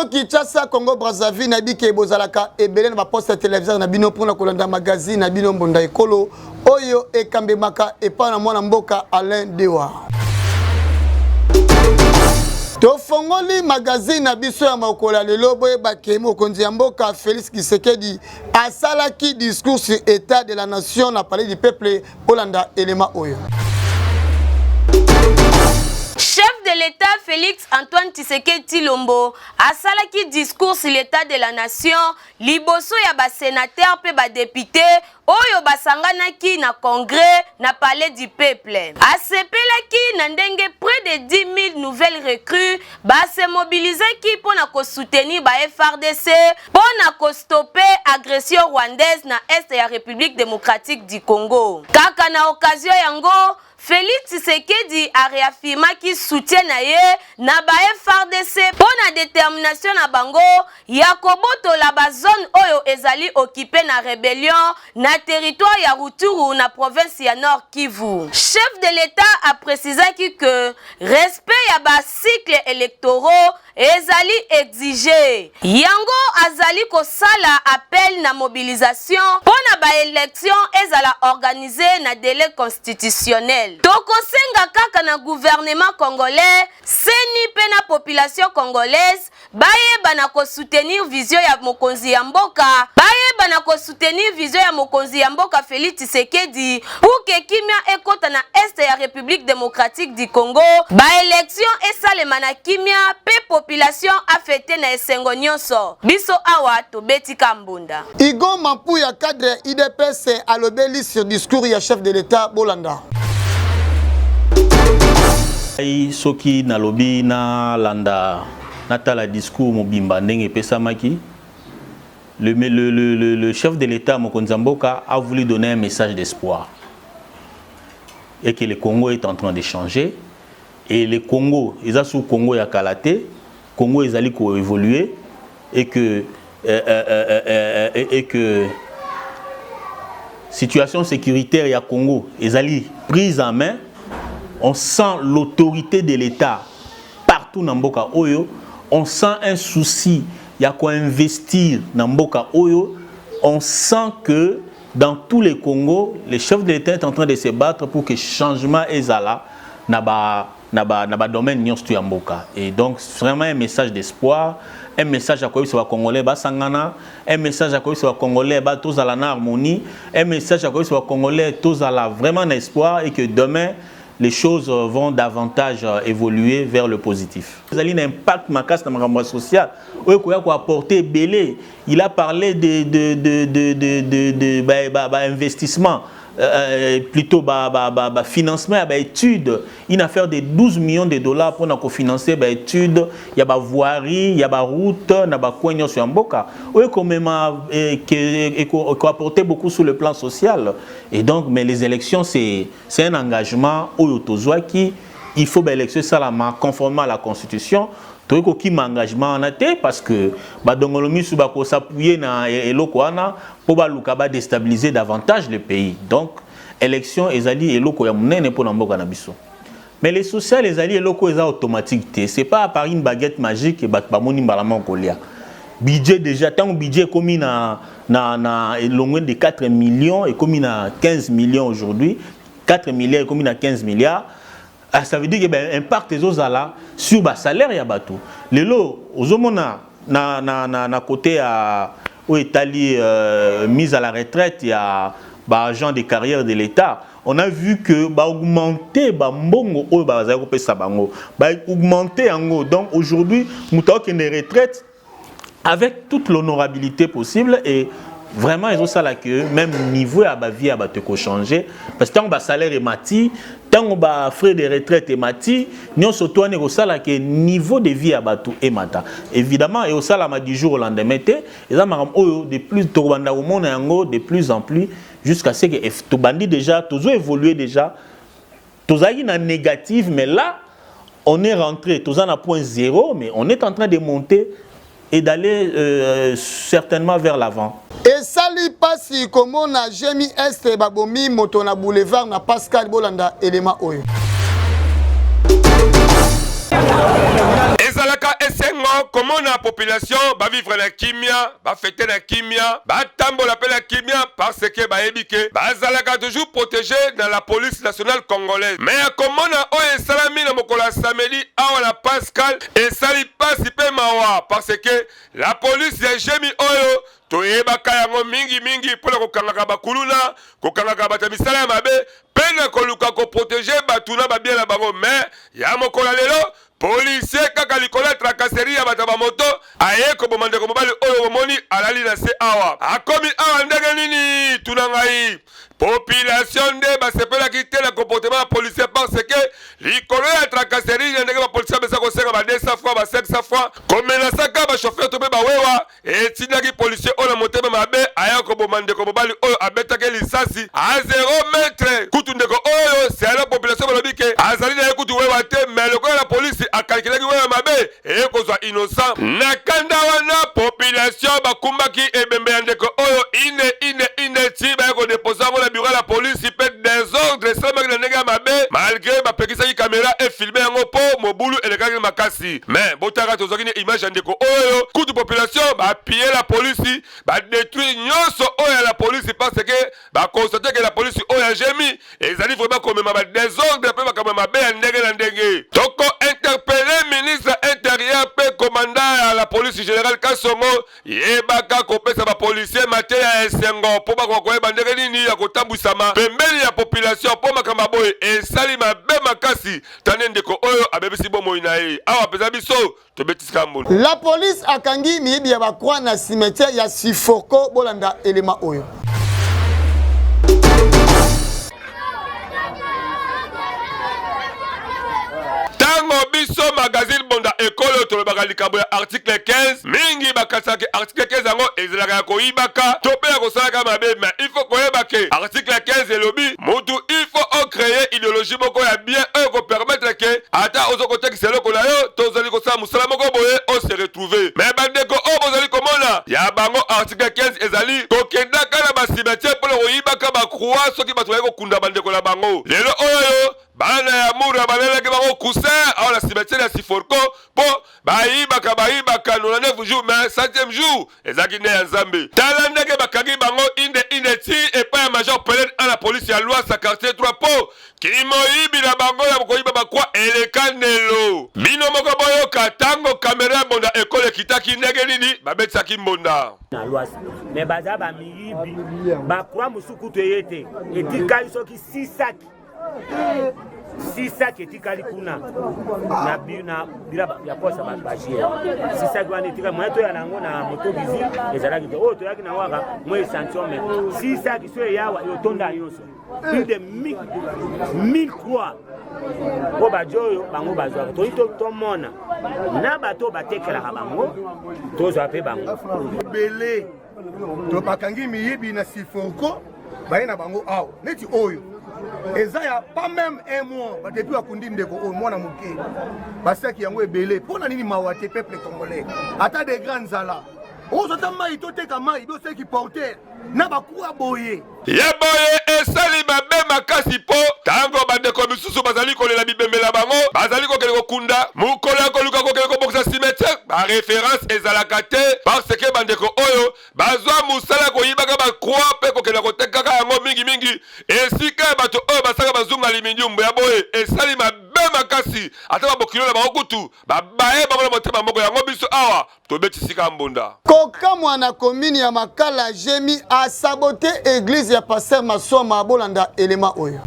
Congo Kinshasa, Congo Brazzaville, nayebi ke bozalaka ebele na baposte ya televiseur na bino mpona kolanda magazine na bino Mbonda Ekolo oyo ekambemaka epai na mwana mboka Alain Dewa. Tofongoli magazine na biso ya mokolo ya lelo. Boyeba ke mokonzi ya mboka Félix Tshisekedi asalaki discours sur état de la nation na palais du peuple. Olanda elema oyo. Chef de l'État Félix Antoine Tshisekedi Tshilombo asalaki discours sur l'état de la nation liboso ya ba sénateurs mpe ba députés oyo basanganaki na congrès na palais du peuple. Asepelaki na ndenge près de 10 000 nouvelles recrues base mobilisaki mpo na kosoutenir ba FARDC mpo na kostopper agression rwandaise na est ya République démocratique du Congo. Kaka na occasion yango, Félix Tshisekedi aréaffirmaki soutien na ye na ba FARDC mpo na détermination na bango ya kobotola bazone oyo ezali occupé na rébellion na territoire ya Rutshuru, na province ya Nord Kivu. Chef de l'État aprécisaki que respect ya bacycle électoraux ezali exigé. Yango azali kosala appel na mobilisation mpo na baélection ezala organisé na délai constitutionnel. Tokosenga kaka na gouvernement congolais, CENI mpe na population congolaise bayeba na kosoutenir vision ya mokonzi ya mboka, bayeba na kosoutenir vision ya mokonzi ya mboka Félix Tshisekedi pour ke kimia ekɔta na est ya République démocratique du Congo, baélection esalema na kimia mpe population afêter na esengo nyonso. Biso awa tobetika mbunda. Igo Mampuya, cadre ya UDPS, alobeli sur discours ya chef de l'État. Bolanda. Ngai soki nalobi, nalanda, natala discours mobimba ndenge epesamaki, le chef de l'État, mokonzi ya mboka, a voulu donner un message d'espoir et que le Congo est en train de changer et le Congo eza su Congo ya kala te. Congo ezali koévoluer et que situation sécuritaire ya Congo ezali prise en main. On sent l'autorité de l'État partout na mboka oyo. On sent un souci ya koinvestir na mboka oyo. On sent que dans tous les Congo, le chef de l'État est en train de se battre pour que changement ezala na ba domaine nyonso ya mboka. Et donc vraiment un message d'espoir, un message ya koyebisa bacongolais basangana, un message ya koyebisa bacongolais tozala na harmonie, un message ya koyebisa bacongolais tozala vraiment na espoir et que demain les choses vont davantage évoluer vers le positif. Ezali na impact makasi na makambo ya social oyo koya koapporter ebele. Il a parlé de ba investissement, plutôt ba financement ya baétude, une affaire de 12 millions de dollars mpona kofinancer baétude ya bavoirie, ya baroute na bacoin nyonso ya mboka oyo ekomema, ekoapporter beaucoup sur le plan social. Et donc, mais les élections, c'est un engagement oyo tozwaki. Il faut baélection esalama conformément à la Constitution. Tokoki kokima engagement wana te parce que badongolo misu bakos'appuyer na eloko wana mpo baluka badéstabiliser davantage le pays. Donc élection ezali eloko ya monene mpona mboka na biso. Mais le social ezali eloko eza automatique te. C'est pas par une baguette magique bato bamoni mbala moko kolia budget. Déjà ntango budget ekomi na elongwe de 4 millions, ekomi na 15 millions aujourd'hui, 4 milliards ekomi na 15 milliards. Ah, ça veut dire que ben, impact ezozala sur basalaire ya bato. Lelo ozomona na côté ya oyo etali mise à la retraite ya baagent de carrière de l'État, on a vu que baaugmenter bambongo oyo bazali kopesa bango, baaugmenter yango. Donc aujourd'hui moto akokende retraite avec toute l'honorabilité possible. Et vraiment ezosala que même niveau ya bavie ya bato ekochanger parce que ntango basalaire emati, ntango bafrais de retraite emati, nyonso to wana ekosala ke niveau de vie ya bato emata. Évidemment ekosalama du jour au lendemain te. Eza makambo oyo de plus tokobanda komona yango de plus en plus jusqu'à ce que tobandi déjà, tozo évoluer. Déjà tozalaki na négative, mais là on est rentré, toza na point zéro, mais on est en train de monter et d'aller certainement vers l'avant. Esali mpasi komona Gemi Est babomi moto na boulevard na Pascal. Bolanda elema oyo. Ezalaka. Esengo komona population ba vivre na kimia, ba fete na kimia, ba tambola pe na kimia parce que bayebi ke bazalaka toujours protege na la police nationale congolaise. Mais ya komona oyo esalami na mokolo ya samedi awa na Pascal esali pasi pe mawa parce que la police ya Gemi oyo toyebaka yango mingi mingi mpo na kokangaka bakuluna, kokangaka bato ya misala ya mabe pe na koluka ko proteger batu na ba bien na bango mais ya mokolo ya lelo policier kaka likolo ya tracasserie ya bato ya ba moto aye koboma ndeko mobali oyo bomoni alali na se awa. Akomi awa ndenge nini? Tuna ngai. Population nde basepelaki te na comportement ya policier parce que likolo ya tracasserie na ndenge ba policier bamesa kosenga ba 200 francs ba 500 francs komenasaka ba chauffeur to mpe bawewa Etindaki policier oyo na motema mabe aya koboma ndeko mobali oyo abetaki lisasi a zero metre. Kutu ndeko oyo selon population balobi ke azali na ye kutu wewa te mais lokola la police akalkulaki wewa mabe eye kozwa innocent. Na kanda wana population bakumbaki ebembe ya ndeko oyo ine ine ine ti baye ko deposer yango na bureau ya la police pe desordre esalemaki na ndenge ya mabe malgre bapekisaki camera e filmer yango po mobulu elekaki makasi. Mais botaka tozwaki ne image ya ndeko oyo kutu population ba piller la police ba detruire nyonso oyo ya la police parce que ba constate que la police oyo ya GMI ezali vraiment komema ba desordre pe makambo ya mabe ya ndenge na ndenge. Toko interpeller ministre intérieur pe commandant ya la police générale Kasongo Yebaka kopesa ba policiers mateya ya esengo mpo bakoka koyeba ndenge nini ya kotambwisama pembeni ya population mpo makambo ya boye esali mabe makasi. Tande ndeko oyo abebisi bomoi na ye awa mpenza biso tobetisi kaka mbonda. La police akangi miyibi ya ba croix na cimetière ya Sifoko. Bolanda elema oyo. Tango biso magazine Bonda Ekolo tolobaka likambo ya article 15, mingi bakanisaka ke article 15 yango ezalaka ya koyibaka to pe ya kosalaka mabe, mais il faut koyeba ke article 15 elobi mutu il faut o creer ideologie moko ya bien oyo eko permettre ke ata ozo kotekisa eloko na yo to ozali kosala mosala moko boye o se retrouver. Mais bandeko oyo bozali komona ya bango article 15 ezali kokendaka na ba cimetière pona koyibaka ba croix soki bato baye kokunda bandeko na bango. Lelo oyo Bana ya Mura balelaki bango coussin awa na cimetière ya Siforco po bayibaka bayibaka 99 jours mais 100e jour ezalaki nde ya Nzambe. Tala ndenge bakangi bango inde inde ti epai ya Major Pelene a na police ya Luasa quartier 3 po kimoyibi na bango ya koyiba ba croix eleka ndelo. Bino moko boyoka tango camera ya mbonda ekolo ekitaki ndenge nini babetisaki mbonda. Na Luasa mais baza ba miyibi ba croix mosusu kutu eye te etikali soki 6 sacs sisaki etikali kuna na bila ya posa bagier sisaki wana etikali moye toya na yango na motobizi ezalaki te oyo toyaki na yango kaka mwa echantillon me sisaki so eyawa eotonda nyonso plus de 1000 croix mpo bajo oyo bango bazwaka toyi tomona na bato oyo batekelaka bango tozwa mpe bango ebele to bakangi miyibi na siforco baye na bango awa neti oyo eza ya pas même un mois badepuis bakundi ndeko oyo mwana moke basiaki yango ebele mpo na nini mawa te peuple congolais ata de grand nzala ozwa ata mai toteka mai bioseki porter na bakuwa boye Ya boye esali mabe makasi mpo tango bandeko misusu bazali kolela bibembe na bango, bazali kokende kokunda, mokolo ya koluka kokende kobongisa cimetière, ba references ezalaka te parce que bandeko oyo bazwa mosala ya koyibaka ba croix mpe kokenda kotekaka yango mingi mingi esika ya bato oyo basalaka bazunga liminyumbu. Ya boye esali mabe makasi, ata babokilo na bango kutu babaye bango na motema moko. Yango biso awa Tobeti sika mbonda. Kokamwa na commune ya Makala Jemi a sabote eglise ya Pasteur Maswama bolanda elema oyo.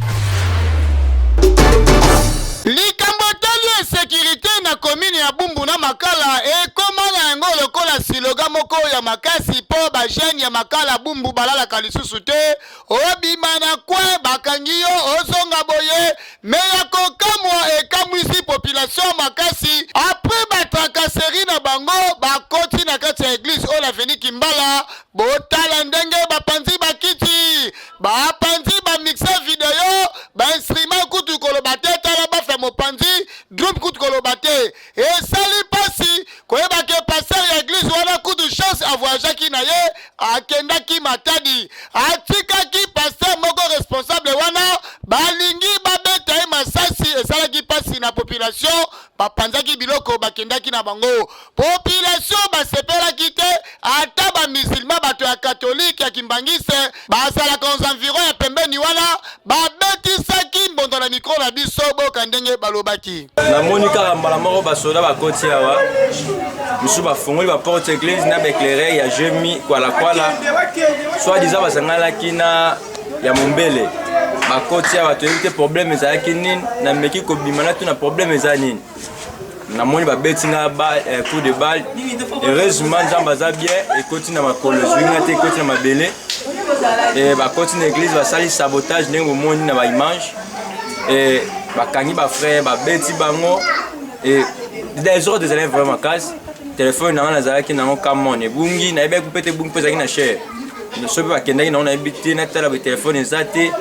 Likambo etali insécurité na commune ya Bumbu na Makala ekoma na yango lokola siloga moko ya makasi mpo ba jeunes ya Makala Bumbu balalaka lisusu te obima na coin bakangi yo ozonga boye me ya kokamwa ekamwisi population makasi apres batracasserie na bango bakoti na kati ya eglise oyo na veni kimbala botala ndenge bapanzi bakiti bapanzi bamixe video bainstrument kutu koloba te tala bafe mopanzi drum kutu koloba te Esali pasi koyeba ke pasteur ya eglise wana kutu chance avoyageaki na ye akendaki Matadi atikaki pasteur moko responsable wana balingi babeta ye masasi esalaki pasi na population. Population bapanzaki biloko, bakendaki na bango. Population basepelaki te, ata ba musulman, bato ya katolike, ya kimbangiste bazalaka aux environs ya pembeni wana, babetisaki mbondo na micro na biso. Boka ndenge balobaki. Namoni kaka mbala moko basoda bakoti awa, mosusu bafungoli baporte église na baéclaireur ya jemi kwalakwala, soit disant basanganaki na ya mombele. Bakoti awa, toyebi te problème ezalaki nini. Nameki kobima, natuna problème eza nini. Namoni babeti nga coup de balle. Heureusement, Nzambe aza bien, ekoti na makolo, ezwi nga te, ekoti na mabele. Bakoti na église, basali sabotage ndenge bomoni na baimage. Bakangi bafrère, babeti bango, désordre ezalaki vraiment makasi. Telefone na nga nazalaki nango kamon ebungi, nayebaki mpe te ebungi mpo ezalaki na cher. So mpe bakendaki nango, nayebi te. Natala batelefone eza te,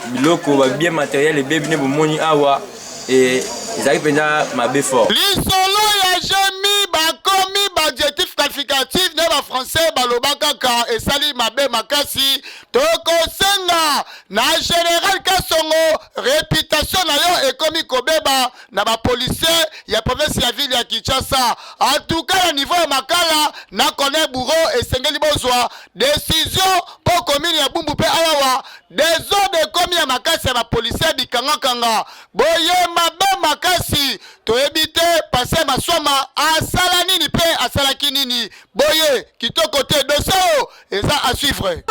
biloko babien matériel ebebi nde bomoni awa. Ezalaki mpenza mabe fort. Lisolo ya jemi, bakomi baadjectif qualificatif nde bafrançais baloba kaka, esali mabe makasi. Tokosenga na général Kasongo, réputation na yo ekomi kobeba na bapolicier ya province ya ville ya Kinshasa, en tout cas na niveau ya Makala na Colonel Bourreau. Esengeli bozwa décision mpo commune ya Bumbu mpe awawa désordre ekomi ya makasi ya bapolicier bikangakanga boye, mabe makasi. Toyebi te pasteur Maswama asala nini mpe asalaki nini boye, kitoko te. Dossier oyo eza à suivre.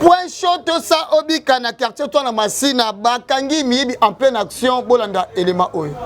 Point chaud, tosa obika na quartier to na Masina, bakangi miyibi en pleine action. Bolanda elema oyo.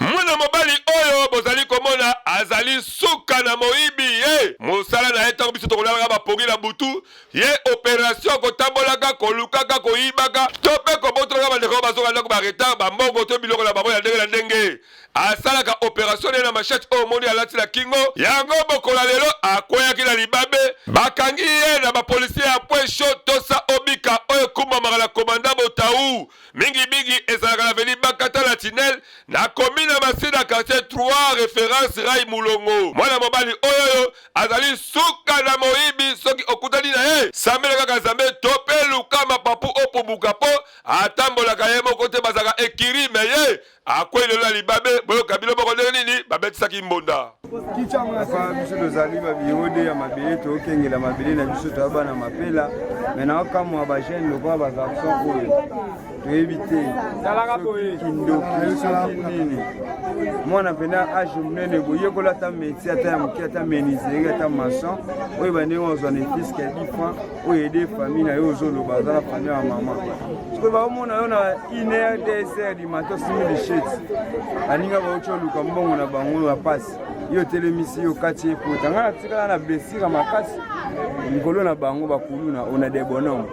Mwana mobali oyo bozali komona azali suka na moyibi. Ye mosala na ye, ntango biso tokolalaka bapongi na butu, ye opération kotambolaka, kolukaka, koyibaka to mpe kobotolaka bandeko bazoka ndako baretard, bambongo to biloko na bango ya ndenge na ndenge. Asalaka opération ne na machette oyo omoni alati na kingo yango. Bokola lelo akweyaki na libabe, bakangi ye na bapolisier ya Point Chaud Tosa Obika oyo ekumbamaka na komanda Botau. Mingimingi ezalaka na veni Bakata na Tinel, na commune ya Masina, quartier 3, référence Rai Mulongo. Mwana mobali oyo azali suka na moyibi. Soki okutani na ye, sambela kaka Nzambe to mpe luka mapapu opumbuka, mpo atambolaka ye moko te, bazalaka ekiri. Me ye akwei lelo na libabe. Boyoka bino moko ndenge nini babetisaki mbonda. Papa, biso tozali babirode ya mabele, tokengela mabele na biso, toya bana mapela. Me naokamwa bajeune lokola bagarçon oyo, toyebi te soki kindoki, soki nini. Mwana mpena age monene boyekola ata métier, ata ya moke, ata menuiserie, ata maçon, oyo bandenge ozwa ne fiske ya 10 francs oyo aide famille na yo. Ozoloba aza na famille ya mama, soki baomona yo na 1 heure, 2 heures du matin, osimi lisheti, baninga bauti oluka mbongo na bango ya pasi, yo otelemisi yo kati epota. Ngai natikala na blessure makasi likolo na bango bakulu na ona de bonhomme.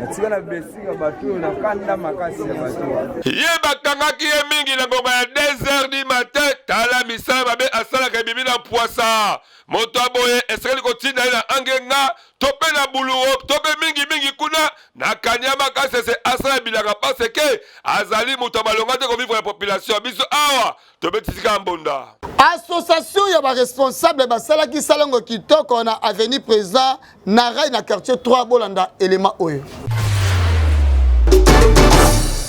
Natika na blessure ya bato oyo, na kanda makasi ya bato. Ye bakangaki ye mingi na ngonga ya 2 heures du matin. Tala misala mabe asalaka ebimi na mpwasa. Moto aboye esengeli kotinda ye na Angenga to mpe na Buluwo to mpe mingimingi kuna na Kanyama Kasese, asala bilanga, parce que azali moto ya malonga te kovivre na population. Biso awa tobetisika mbonda. Association ya baresponsable basalaki salongo kitoko na avenue Président na Rai, na quartier 3. Bolanda elema oyo.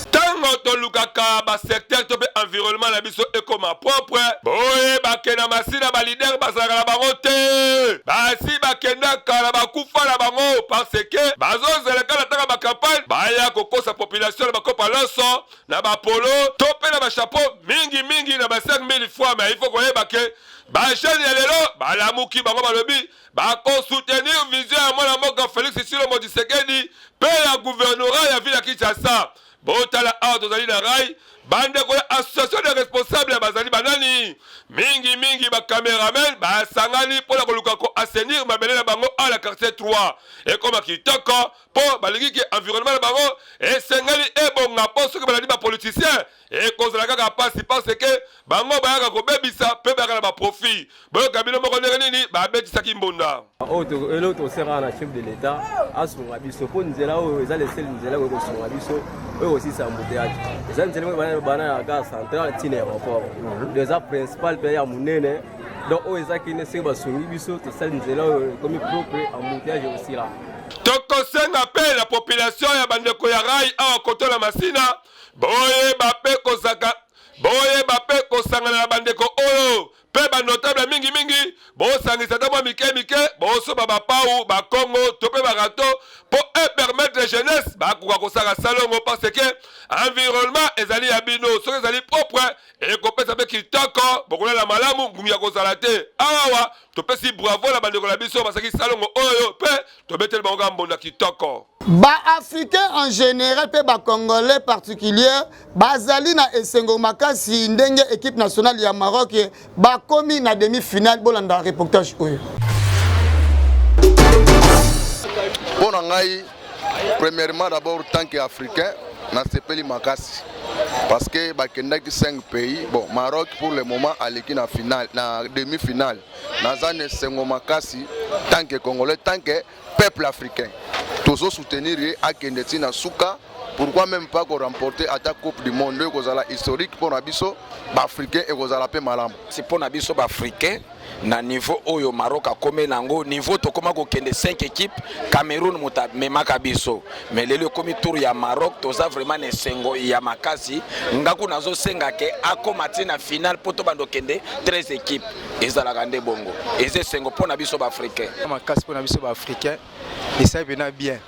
Ntango tolukaka basecteur to mpe environnement na biso ekoma propre, boye bakenda Masina, baleader bazalaka na bango te, basi bakendaka na bakufa na bango, parce que bazozelaka na ntango bacampagne baya kokosa population na bakopa loso, na bapolo to mpe na bachapeau, mingimingi na ba 5000 fois. Mais il faut koyeba ke bajeune ya lelo balamuki, bango balobi bakosoutenir vision ya mwana mboka Félix Tshilombo Tshisekedi mpe ya gouvernorat ya ville ya Kinshasa. Botala awa, tozali na Rai. Bandeko ya association de responsable bazali banani? Mingimingi bacameraman basangani mpona koluka koassainir mabele na bango awa na quartier 3 ekoma kitoko, mpo balingi ke environnement na bango esengeli ebonga, mpo soki balandi bapoliticien ekozala kaka mpasi, parce que bango bayaka kobebisa mpe bayaka na baprofit. Boyoka bino moko ndenge nini babetisaki mbonda. Oyo eloko tosengaka na chef de l'État, asunga biso, mpo nzela oyo eza le seul nzela oyo kosunga biso, oyo kosisa embouteillage. Eza nzela moko bana ya gare centrale ntina aéroport, donc eza principal mpe ya monene. Donc oyo eza kine, soki basungi biso, tosali nzela oyo ekomi propre, embouteillage osila. Tokosenga mpe na population ya bandeko ya rai awa koto na Masina, boyeba mpe kozaka boyeba mpe kosangana na bandeko oyo mpe banotable mingi mingi, bosangisa ata mwa mike mike, bosoba bapau bakongo to mpe barato mpo e permettre jeunesse bakoka kosala salongo, parce que environnement ezali ya bino. Soki ezali propre, ekopesa mpe kitoko, bokolala malamu, ngungi ya kozala te. Awawa topesi bravo na bandeko na biso basalaki salongo oyo, mpe tobeteli bango kaka mbonda kitoko. Ba-Africains en general mpe ba-Congolais particulier bazali na esengo makasi ndenge equipe nationale ya Maroc bakomi na demi-finale. Bolanda reportage oyo. Mpo na ngai, premièrement, d'abord, tant que Africain, nasepeli makasi parce que bakendaki 5 pays. Bon, Maroc pour le moment aleki na finale, na demi-finale. Naza na esengo makasi tant que Congolais, tant que peuple africain. Tozo soutenir ye akende ti na suka. Pourquoi même pas ko remporter ata Coupe du monde? Oyo ekozala historique mpo na biso Baafricain, ekozala mpe malamu. Mpo na biso Baafricain, na niveau oyo Maroc akomi nango, niveau tokóma kokende 5 équipe, Cameroun moto amemaka biso, mais lelo ekomi tour ya Maroc. Toza vraiment na esengo ya makasi. Ngaku nazosenga ke akóma ti na finale mpo tobanda okende 13 équipe. Ezalaka nde bongo, eza esengo mpo na biso Baafricain. Makasi mpo na biso Baafricain, esali mpenza bien.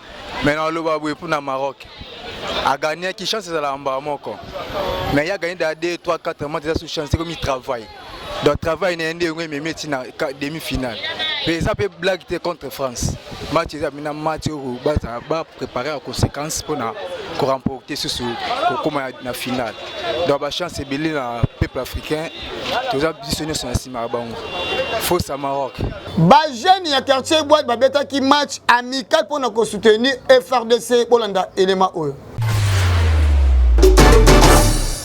Mais naloba boye, mpona Maroc agagnaki, chance ezalaka mbala moko, mais ye agagné da 2 3 4 match, eza sous chance, ekomi travail. Donc travail na ye nde yango ememi eti na demi finale. Mpe eza mpe blague te contre France. Match eza mina match oyo bazala bapréparé ya conséquence mpona koremporter susu, kokóma na finale. Donc bachance ebele na peuple africain, toza biso nyonso na nsima ya bango. Force Maroc. Bajeune ya quartier Boite babetaki match amical mpona kosoutenir FARDC. Bolanda elema oyo.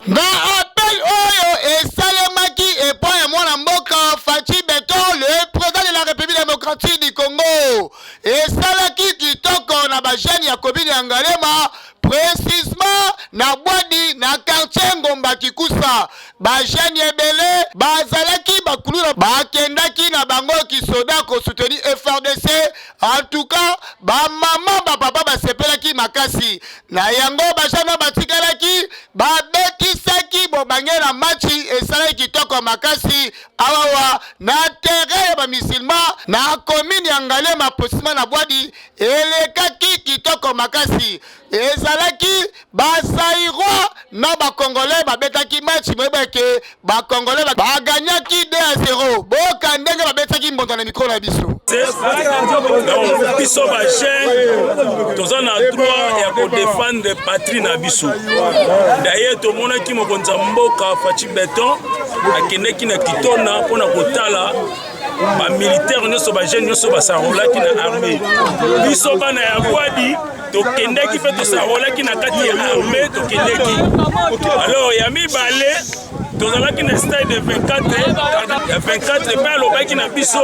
Na appel oyo esalemaki epai ya mwana mboka Fatshi Beton, le président de la République démocratique du Congo, esalaki kitoko na bajeune ya commune ya Ngaliema, précisement na Bwadi, na quartier Ngomba Kikusa. Bajeune ebele bazalaki bakuluna, bakendaki na bango kisoda kosoutenir FARDC. En tout cas, bamama, bapapa basepelaki makasi na yango. Bajeune batikalaki, babetisaki bobange na match, esalaki kitoko makasi awawa na terrain ya bamisilma na commune ya Ngaliema, précisement na Bwadi. Elekaki kitoko makasi. Ezalaki Bazaïrois na Bacongolais babetaki match. Boyeba ke Bacongolais baganyaki 2 à 0. Boyoka ndenge babetaki mbonda na micro na biso. Donc biso bajeune toza na droit ya kodefendre patrie na biso. D'ailleurs, tomonaki mokonzi ya mboka Fatshi Beton akendeki na Kitona mpona kotala bamilitaire nyonso, bajeune nyonso basarolaki na armée. Biso bana ya Bwadi tokendaki mpe tosarolaki na kati ya armée, tokendeki. Alors ya mibale, tozalaki na stade de 24 ya 24 mpe alobaki na biso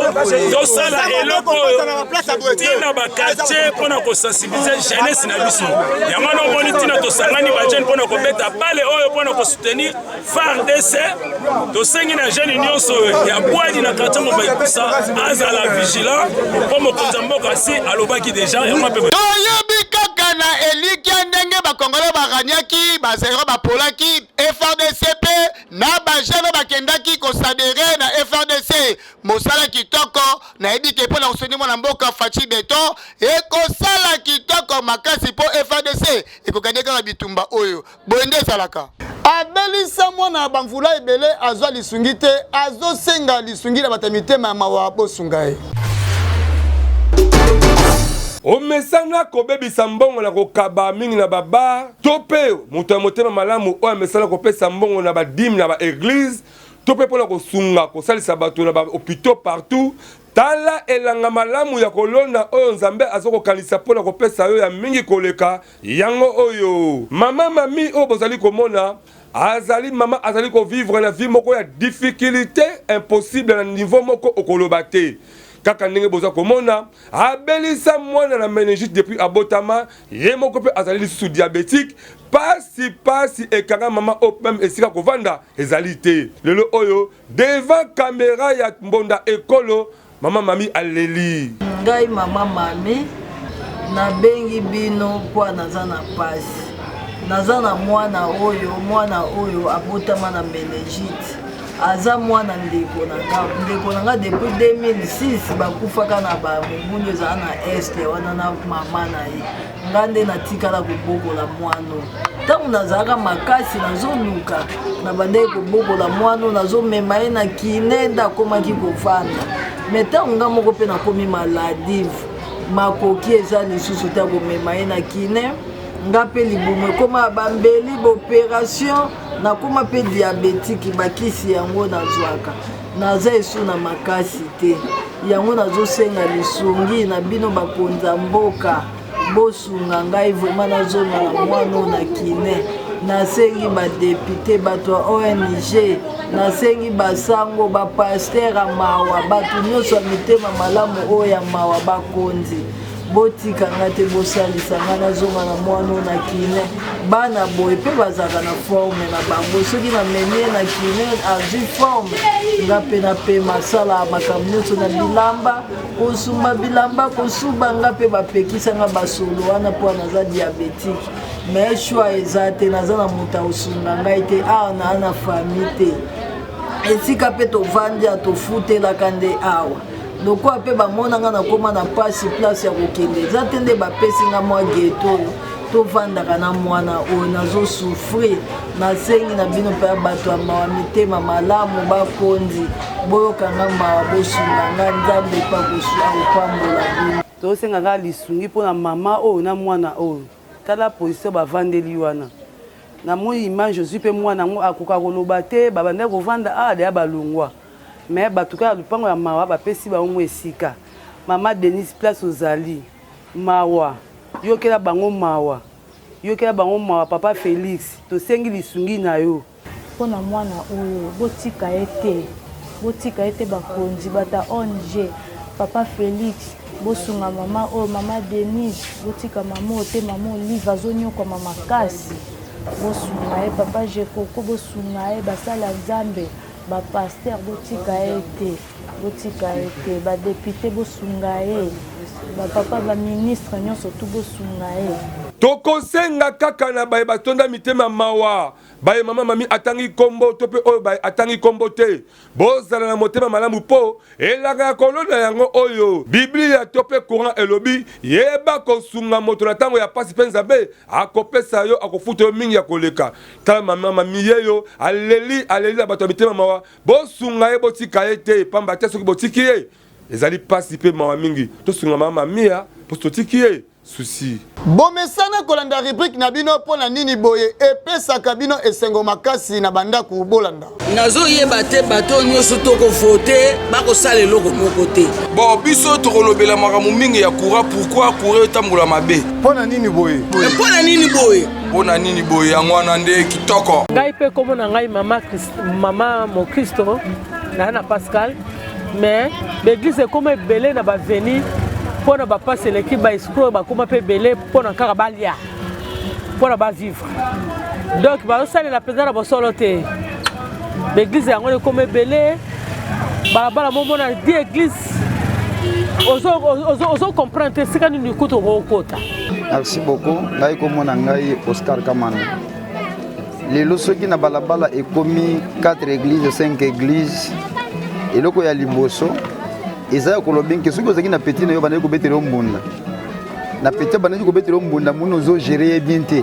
tosala eloko oyo ntina baquartier mpona kosensibiliser jeunesse na biso. Yango wana omoni ntina tosangani bajeune mpona kobeta bale oyo mpona kosoutenir FARDC. Tosengi na jeune nyonso ya Bwadi, na quartier Mobaikusa, azala vigilant mpo mokonzi ya mboka si alobaki deja yango mpe. Toyebi kaka na elikya ndenge Bakongole baganyaki, Bazaïrois bapolaki FARDC mpe na bajeune bakendaki kosadere na FARDC. Mosala kitoko. Nayebi ke mpo na kosoni mwana mboka Fatshi Beton, ekosala kitoko makasi mpo FARDC ekokende kaka bitumba oyo. Boye nde ezalaka. Abelisa mwana ya bamvula ebele, azwa lisungi te, azosenga lisungi na bato ya mitema ya mawa, bosunga ye. Omesana kobebisa mbongo na kokaba mingi na babar, to mpe moto ya motema malamu oyo amesana kopesa mbongo na badime na baeglize, to mpe mpo na kosunga kosalisa bato na bahopitaux partout? Tala elanga malamu ya kolona oyo Nzambe aza kokanisa mpo na kopesa yo ya mingi koleka yango oyo. Mama Mami oyo bozali komona, azali mama azali kovivre na vie moko ya difficulté impossible, na niveau moko okoloba te. Kaka ndenge boza komona, abelisa mwana na méningite depuis abotama. Ye moko mpe azali lisusu diabétique. Pasi pasi ekanga mama oyo, même esika kovanda ezali te. Lelo oyo, devant caméra ya Mbonda Ekolo, mama Mami aleli. Ngai mama Mami. Nabengi bino mpo naza na pasi. Naza na mwana oyo, mwana oyo abotama na meningite. Aza mwana ndeko na nga, ndeko na nga depuis 2006 bakufaka na ba mobulu ezala na est wana na mama na ye. Nga nde natikala kobokola mwana oyo. Ntango nazalaka makasi nazoluka, nabandaki kobokola mwana oyo, nazomema ye na kine nde akomaki kovanda. Me ntango nga moko mpe nakomi maladive, makoki eza lisusu te ya komema ye na kine. Nga mpe libumu ekoma ya bambeli, baoperation, nakoma mpe diabetiki, bakisi yango nazwaka. Naza esu na makasi te, yango nazosenga lisungi na bino bakonzi ya mboka, bosunga ngai vraiment nazonga na mwana oyo na kine. Nasengi badepute, bato ya ONG, nasengi basango, bapaster ya mawa, bato nyonso ya mitema malamu oyo ya mawa, bakonzi botika nga te, bosalisa nga nazonga na mwana oyo na kine. Bana boye mpe bazalaka na forme na bango, soki namemi ye na kine azwi forme, nga mpe napema, asala makambo nyonso na bilamba, kosumba bilamba, kosuba, nga mpe bapekisa nga basolo wana mpo naza diabetike. Mais choix eza te, naza na moto akosunga ngai te awa, naa na famille te, esika mpe tovandi ya tofutelaka nde awa. Lokola mpe bamona nga nakoma na pasi, place ya kokende eza te, nde bapesi nga mwa ghetto oyo tovandaka na mwana oyo, nazosouffrir. Nasengi na bino mpe bato ya mawa, mitema malamu, bakonzi, boyoka nga mawa, bosunga nga, Nzambe mpe akopambola bino. Tozosenga kaka lisungi mpona mama oyo na mwana oyo. Tala position bavandeli wana. Namoni image ozwi mpe mwana yango akoka koloba te, babandaki kovanda awa deya balongwa. Mais bato kaka lupango ya mawa bapesi bango mwa esika. Mama Denise place ozali mawa, yokela bango mawa, yokela bango mawa papa Felix, tosengi lisungi na yo. Mpo na mwana oyo botika ye te, botika ye te bakonzi, bato ya ong, papa Felix bosunga mama oyo, mama Denise botika mama oyo te, mama Olive azonyokwama makasi, bosunga ye, papa Jekoko bosunga ye, basali ya Nzambe, ba pasteur botika ye te, botika ye te, ba depute bosunga ye, ba papa ba ministre nyonso tu bosunga ye. Tokosenga kaka na baye batonda mitema mawa, baye mama Mami atangi kombo to pe oyo baye atangi kombo te, bozala na motema malamu po elaka ya kolona yango oyo Biblia to pe Coran elobi, yeba kosunga moto na tango ya pasi pe Nzambe akopesa yo, akofuta yo mingi ya koleka. Tala mama Mami yeyo aleli, aleli na bato ya mitema mawa, bosunga ye, botika ye te, pamba te soki botiki ye ezali pasi pe mawa mingi. Tosunga mama Mamia po totiki ye souci. Bomesana kolanda rubrique na bino mpo na nini boye epesaka bino esengo makasi na bandako bolanda. Nazoyeba te bato oyo nyonso tokovote bakosala eloko moko te. Bon, biso tokolobela makambo mingi ya courant. Pourquoi courant etambola mabe? Mpo na nini boye? Mpo na nini boye? Mpo na nini boye? Yango wana nde kitoko. Ngai mpe kombo na ngai mama, mama mokristo naye na Pascal, mais baeglise ekoma ebele na baveni mpo na bapasi eleki, baescro bakoma mpe ebele mpo na kaka balia, mpo na bavivre, donc bazosalela mpenza na bosolo te. Baeglise yango ekoma ebele, balabala momona di eglise, ozo comprendre te esika nini kutu okokota. Merci beaucoup. Ngai komona ngai Oscar Kamano. Lelo soki na balabala ekomi 4 églises, 5 églises, eloko ya liboso eza ya koloba nke soki ozalaki na petit na yo bandaki kobetela yo mbunda na petit, bandaki kobetela yo mbunda, moni ozo gérer ye bien te,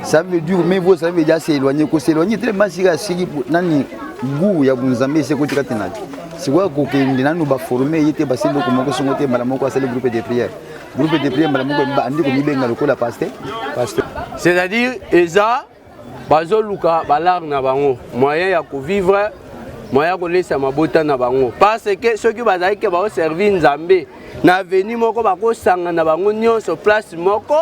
ça veut dire mais vous ça veut dire s'éloigner, ko s'éloigner tellement sika siki nani goût ya bunzambe ese koti kati na sikoyo kokende nanu baforme ye te, basali eloko moko songo te, mbala moko asali groupe de prière, groupe de prière mbala moko andi komibenga lokola pasteur, pasteur. C'est-à-dire eza bazoluka balare na bango moyen ya kovivre, moyen ya kolesa mabota na bango, parce que soki bazali ke baoservi Nzambe na aveni moko, bakosanga na bango nyonso place moko,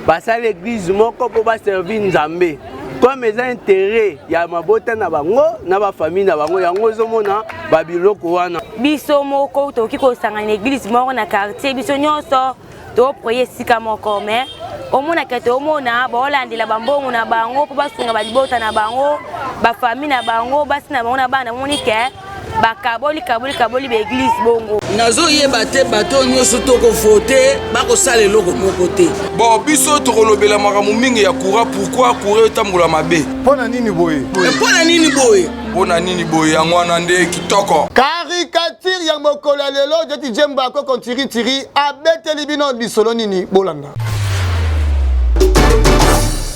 basali eglise moko mpo baservi Nzambe, comme eza intérêt ya mabota na bango na bafamille na bango. Yango ozomona babiloko wana. Biso moko tokoki kosangana na eglise moko na quartier, biso nyonso toproye esika moko, mais omonaka toomona baolandela bambongo na bango mpo basunga balibota na bango, bafamille na bango, basi na bango na bana. Omoni ke Bakaboli kaboli kaboli ba église bongo. Nazoyeba te bato oyo nyonso tokovote bakosala eloko moko te. Bon, biso tokolobela makambo mingi ya courant, pourquoi courant etambola mabe? Mpo na nini boye? Mpo na nini boye? Mpo na nini boye? Yango wana nde kitoko. Caricature ya mokolo ya lelo, Jeti Djemba Koko Ntiri Ntiri abeteli bino lisolo nini? Bolanda.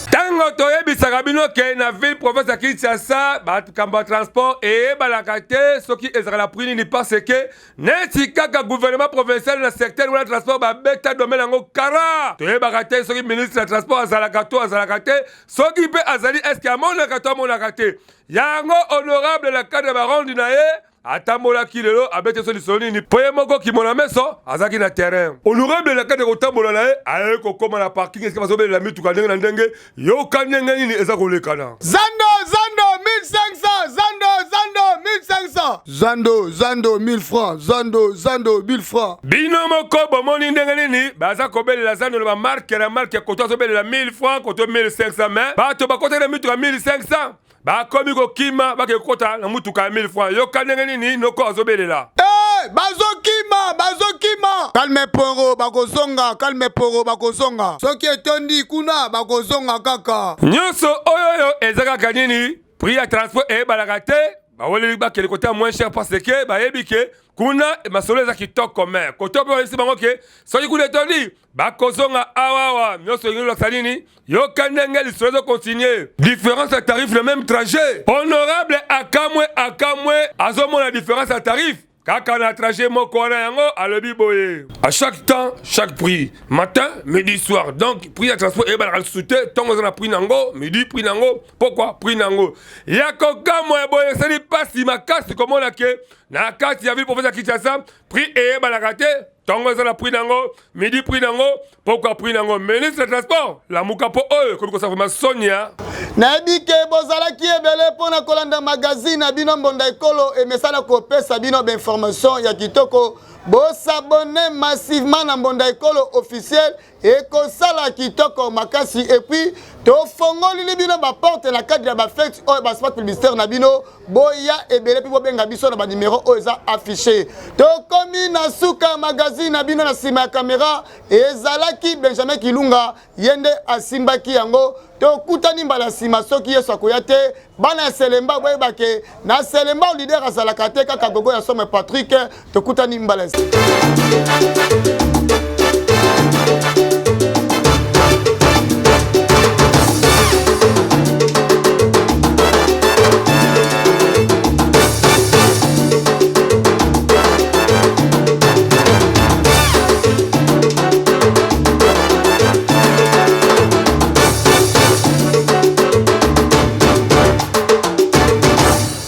Ntango toyebisaka bino ke na ville province ya Kinshasa makambo ya transport eyebanaka te soki ezalaka na prix nini, parce que neti kaka gouvernement provincial na secteur wana transport babeta domaine yango kara, toyebaka te soki ministre ya transport azalaka to azalaka te, soki mpe azali eske amonaka to amonaka te. Yango honorable na cadre ya baronde na ye atambolaki lelo, abeti biso lisolo nini, mpo ye moko kimona meso azalaki na terrain. Honorable na kati ya kotambola na ye aye kokóma na parking esika bazobelela mituka ndenge na ndenge. Yoka ndenge nini eza kolekana. Zando zando 1500, zando zando 1500, zando zando 1000 francs, zando zando 1000 francs. Bino moko bomoni ndenge nini baza kobelela zando na bamarke na marke, koto azobelela 1000 francs, koto 1500, mais bato bakotaki na mituka 1500 bakomi kokima, bake kokota na mutuka ya 1000 francs. Yoka ndenge nini noko azobelela. Hey, bazokima bazokima, kalme poro bakozonga, kalme poro bakozonga, soki etondi kuna bakozonga kaka. Nyonso oyo oyo eza kaka nini, prix ya transport eyebanaka te. Baweleli bakende kota moins cher parce que bayebi ke kuna masolo eza kitoko, mais koto mpe bayebisi bango ke soki kuna etondi bakozonga awawa. Nyonso elingi olakisa nini? Yoka ndenge lisolo ezokontinue. Différence ya tarif le même trajet. Honorable akamwe akamwe, azomona différence ya tarif kaka na trajet moko wana. Yango alobi boye: à chaque temps chaque prix, matin, midi, soir. Donc prix ya transport eyebanaka lisusu te. Ntongo eza na prix nango, midi prix nango, pokwa prix nango. Ya kokamwa ya boye, esali mpasi makasi komona ke na kati ya ville province ya Kinshasa prix eyebanaka te. Ntongo eza na prix nango, midi prix nango, pokwa prix nango. Ministre ya transport, lamuka, mpo oyo ekomi kosala vraiment sonia. Nayebi ke bozalaki ebele mpo na kolanda magazine na bino Mbonda Ekolo, emesana kopesa bino bainformation ya kitoko. Bosabone massivement na Mbonda Ekolo officiel, ekosala kitoko makasi. Et puis tofongolili bino baporte na cadre ya bafete oyo, baspot publicitaire na bino, boya ebele mpe bobenga biso na banimero oyo eza affiché. Tokomi na suka magazine na bino. Na nsima ya kamera ezalaki Benjamin Kilunga, ye nde asimbaki yango. Tokutani mbala nsima soki Yesu akoya te. Bana ya Selemba, boyebake na Selemba leader azalaka te, kaka gogo ya some Patrik. Tokutani mbala.